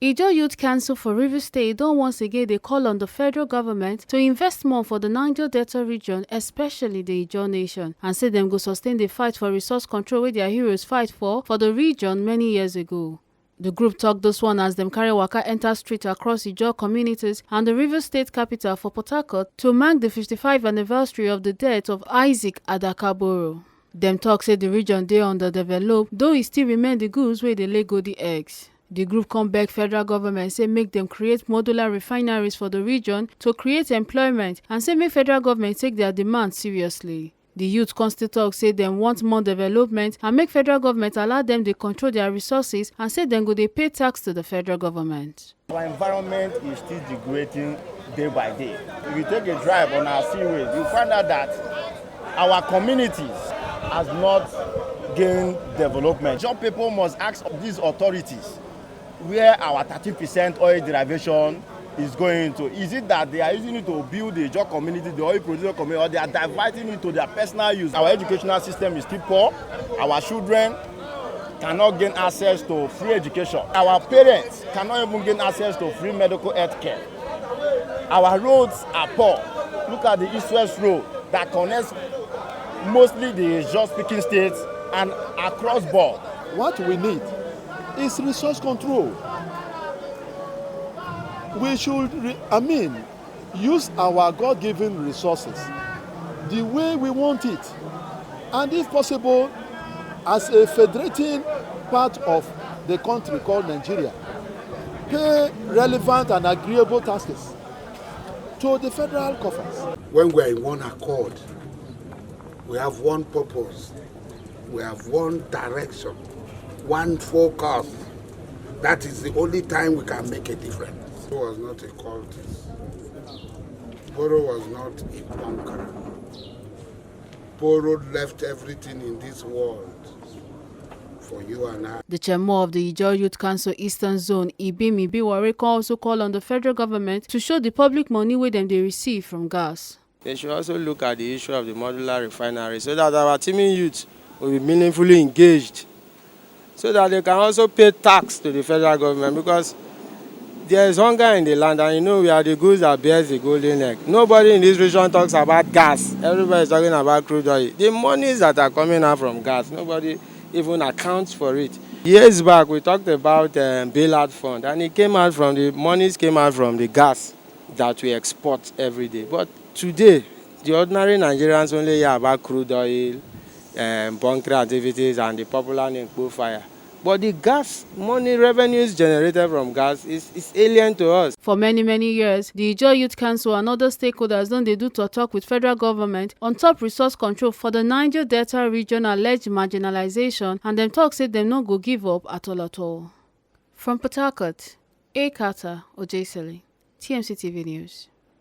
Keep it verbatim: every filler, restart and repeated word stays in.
Ijaw Youth Council for Rivers State don once again dey call on the federal government to invest more for the Niger Delta region, especially the Ijaw Nation, and say dem go sustain the fight for resource control wey their heroes fight for for the region many years ago. The group talk this one as dem carry waka enter street across Ijaw communities and the Rivers State capital for Port Harcourt to mark the fifty-five anniversary of the death of Isaac Adakaboro. Dem talk say the region dey underdeveloped, though e still remain the goods wey dey lay golden eggs. The group come beg federal government say make dem create modular refineries for the region to create employment and say make federal government take their demand seriously. The youth come still talk say dem want more development and make federal government allow dem dey control their resources and say dem go dey pay tax to the federal government. Our environment is still degrading day by day. If you take a drive on our seaways, you find out that our communities has not gained development. Ijaw people must ask these authorities where our thirty percent oil derivation is going to. Is it that they are using it to build the Ijaw community, the oil producer community, or they are diverting it to their personal use? Our educational system is still poor. Our children cannot gain access to free education. Our parents cannot even gain access to free medical health care. Our roads are poor. Look at the East-West Road that connects mostly the Ijaw-speaking states and across board. What we need is resource control. We should, re-, I mean, use our God-given resources the way we want it, and if possible, as a federating part of the country called Nigeria, pay relevant and agreeable taxes to the federal coffers. When we are in one accord, we have one purpose, we have one direction, one focus. That is the only time we can make a difference. Poro was not a cultist. Poro was not a conqueror. Poro left everything in this world for you and I. The chairman of the Ijaw Youth Council Eastern Zone, Ibim Ibiware, come also call on the federal government to show the public money wey dem dey receive from gas. They should also look at the issue of the modular refinery so that our teeming youth will be meaningfully engaged, so that they can also pay tax to the federal government, because there is hunger in the land, and you know we are the goose that bears the golden egg. Nobody in this region talks about gas. Everybody is talking about crude oil. The monies that are coming out from gas, nobody even accounts for it. Years back, we talked about, um, bailout fund, and it came out from the, monies came out from the gas that we export every day. But today, the ordinary Nigerians only hear about crude oil, um, bunkering activities, and the popular name Kpo Fire. But the gas money, revenues generated from gas, is, is alien to us. For many, many years, the Ijaw Youth Council and other stakeholders don dey do talk with federal government on top resource control for the Niger Delta region alleged marginalization, and dem talk say dem no go give up at all at all. From Port Harcourt, A Carter Ojesele, T M C T V News.